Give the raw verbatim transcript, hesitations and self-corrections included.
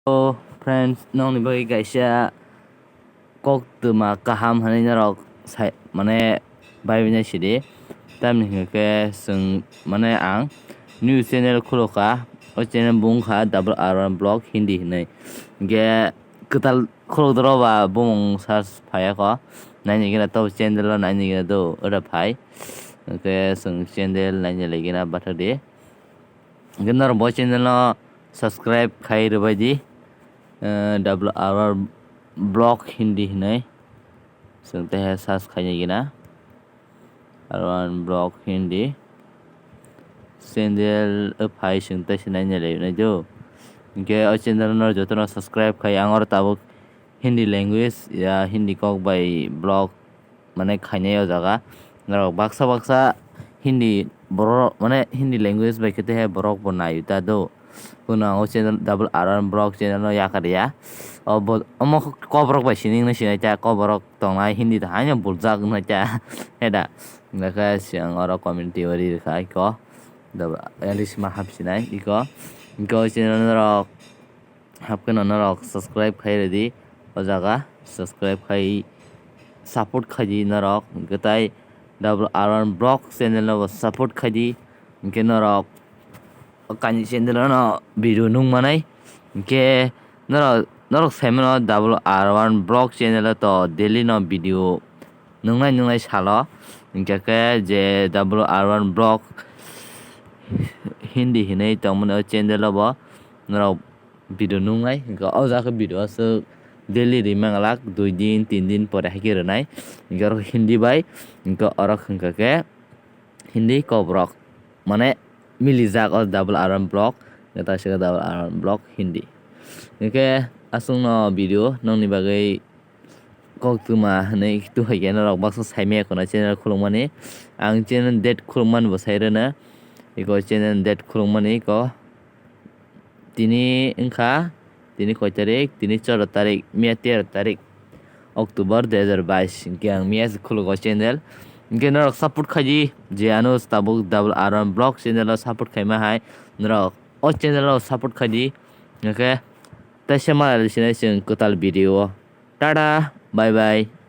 Hello friends, nokni bagwi kaisa koktwma kaham hinwi norok sai, mane, baiwi nai sidi. Tamni hwnkhe chwng, mane, ang new channel khulokha. O channel bung kha Double R one Vlog Hindi hinwi. Hwnkhe kwtal khulokdoro ba bumung search phaiya kho. Naini gina to channel o naini gina do ora phai. Hwnkhe chwng channel naini lai gina bathak di. Hwnkhe norok bo channel no subscribe khai rwbai di, eh, Double R one Vlog Hindi hinwi. Chwng tei search khainai gina. R one Vlog Hindi. Channel o phai chwng tei se nainai lai nai do. Hwnkhe o channel no jotono subscribe khai, ang oro tabuk Hindi language ya Hindi kok bai vlog, mane, khainai o jaga. Norok baksa baksa Hindi borok, mane, Hindi language bai khe tei borok bo nai ta do. Kuno ang o channel Double R one Vlog channel no yakar ya. O bo, omo koborok bai sini wngna sinai ta, koborok tongnai Hindi ta haino buljak wngna ta. Heda. Hwnkhe se ang oro community o ri rwkha iko. Double, at least ma hapsinai iko. Iko channel norok hapkhe no norok subscribe khai rwdi. O jaga subscribe khai support khaidi norok. Hwnkhe tai Double R one Vlog channel no bo support khaidi. Hwnkhe norok o kainwi channel no video nung manai. Hwnkhe norok, norok sai mano Double R one Vlog channel o to daily no video nungnai nungnai salo. Hwnkhe khe je Double R one Vlog Hindi hinwi tongmani o channel o bo norok video nungnai, hwnkhe o jaga khe video aswk daily ri manglak, dui din, tin din pore hai khe rwnai. Hwnkhe oro Hindi bai, hwnkhe oro hwnkha khe Hindi koborok, mane, milijak o Double R one Vlog, hwnkhe ta se khe Double R one Vlog Hindi. Hwnkhe aswkno video nokni bagwi koktwma hinwi tuhai khe norok baksa saimaya khwna channel khulukmani. Ang channel date khulukmani bo sai rwno. Iko channel date khulukmani iko. Tini wngkha, tini koi tarik? Tini choro tarik, miya tero tarik October dui hazar bais. Hwnkhe ang miya se khulugo channel. Hwnkhe norok support khaidi, je ano tabuk Double R one Vlog channel o support khaima hai. Norok o channel o support khaidi. Hwnkhe teisa malai sinai chwng kwtal video o. Tata, bye bye.